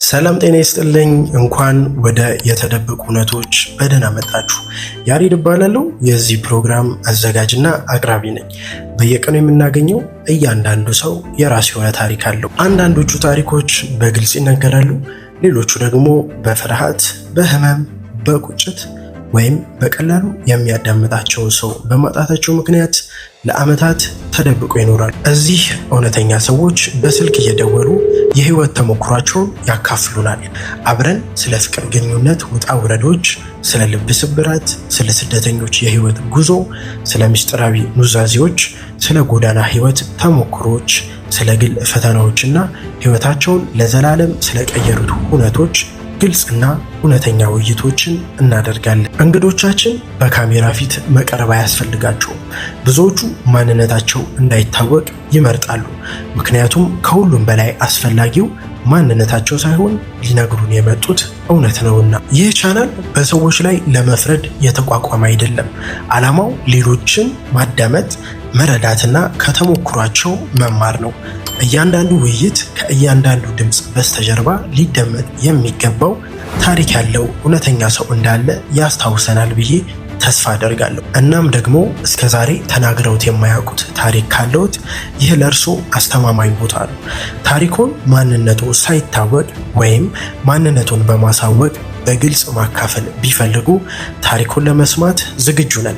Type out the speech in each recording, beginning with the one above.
ሰላም ጤና ይስጥልኝ። እንኳን ወደ የተደበቁ እውነቶች በደህና መጣችሁ። ያሬድ እባላለሁ። የዚህ ፕሮግራም አዘጋጅና አቅራቢ ነኝ። በየቀኑ የምናገኘው እያንዳንዱ ሰው የራሱ የሆነ ታሪክ አለው። አንዳንዶቹ ታሪኮች በግልጽ ይነገራሉ፣ ሌሎቹ ደግሞ በፍርሃት፣ በህመም፣ በቁጭት ወይም በቀላሉ የሚያዳምጣቸውን ሰው በማጣታቸው ምክንያት ለዓመታት ተደብቆ ይኖራል። እዚህ እውነተኛ ሰዎች በስልክ እየደወሉ የህይወት ተሞክሯቸውን ያካፍሉናል። አብረን ስለ ፍቅር ግንኙነት ውጣ ውረዶች፣ ስለ ልብ ስብራት፣ ስለ ስደተኞች የህይወት ጉዞ፣ ስለ ምስጢራዊ ኑዛዜዎች፣ ስለ ጎዳና ህይወት ተሞክሮች፣ ስለ ግል ፈተናዎችና ህይወታቸውን ለዘላለም ስለቀየሩት ሁነቶች ግልጽና እውነተኛ ውይይቶችን እናደርጋለን። እንግዶቻችን በካሜራ ፊት መቅረብ አያስፈልጋቸውም። ብዙዎቹ ማንነታቸው እንዳይታወቅ ይመርጣሉ። ምክንያቱም ከሁሉም በላይ አስፈላጊው ማንነታቸው ሳይሆን ሊነግሩን የመጡት እውነት ነውና። ይህ ቻናል በሰዎች ላይ ለመፍረድ የተቋቋመ አይደለም። ዓላማው ሌሎችን ማዳመጥ፣ መረዳትና ከተሞክሯቸው መማር ነው። እያንዳንዱ ውይይት ከእያንዳንዱ ድምፅ በስተጀርባ ሊደመጥ የሚገባው ታሪክ ያለው እውነተኛ ሰው እንዳለ ያስታውሰናል ብዬ ተስፋ አደርጋለሁ። እናም ደግሞ እስከ ዛሬ ተናግረውት የማያውቁት ታሪክ ካለዎት ይህ ለእርሶ አስተማማኝ ቦታ ነው። ታሪኮን ማንነቱ ሳይታወቅ ወይም ማንነቱን በማሳወቅ በግልጽ ማካፈል ቢፈልጉ ታሪኩን ለመስማት ዝግጁ ነን።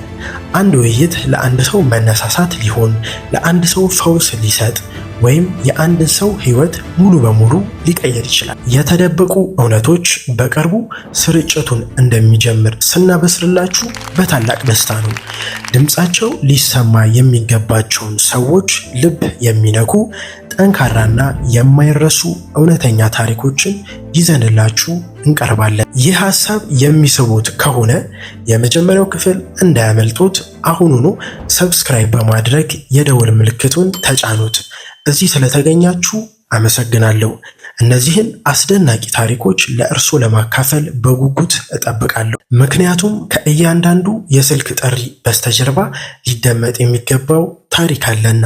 አንድ ውይይት ለአንድ ሰው መነሳሳት ሊሆን፣ ለአንድ ሰው ፈውስ ሊሰጥ ወይም የአንድን ሰው ሕይወት ሙሉ በሙሉ ሊቀየር ይችላል። የተደበቁ እውነቶች በቅርቡ ስርጭቱን እንደሚጀምር ስናበስርላችሁ በታላቅ ደስታ ነው። ድምፃቸው ሊሰማ የሚገባቸውን ሰዎች ልብ የሚነኩ ጠንካራና የማይረሱ እውነተኛ ታሪኮችን ይዘንላችሁ እንቀርባለን። ይህ ሀሳብ የሚስቡት ከሆነ የመጀመሪያው ክፍል እንዳያመልጡት አሁኑኑ subscribe በማድረግ የደወል ምልክቱን ተጫኑት። እዚህ ስለተገኛችሁ አመሰግናለሁ። እነዚህን አስደናቂ ታሪኮች ለእርሶ ለማካፈል በጉጉት እጠብቃለሁ። ምክንያቱም ከእያንዳንዱ የስልክ ጥሪ በስተጀርባ ሊደመጥ የሚገባው ታሪክ አለና።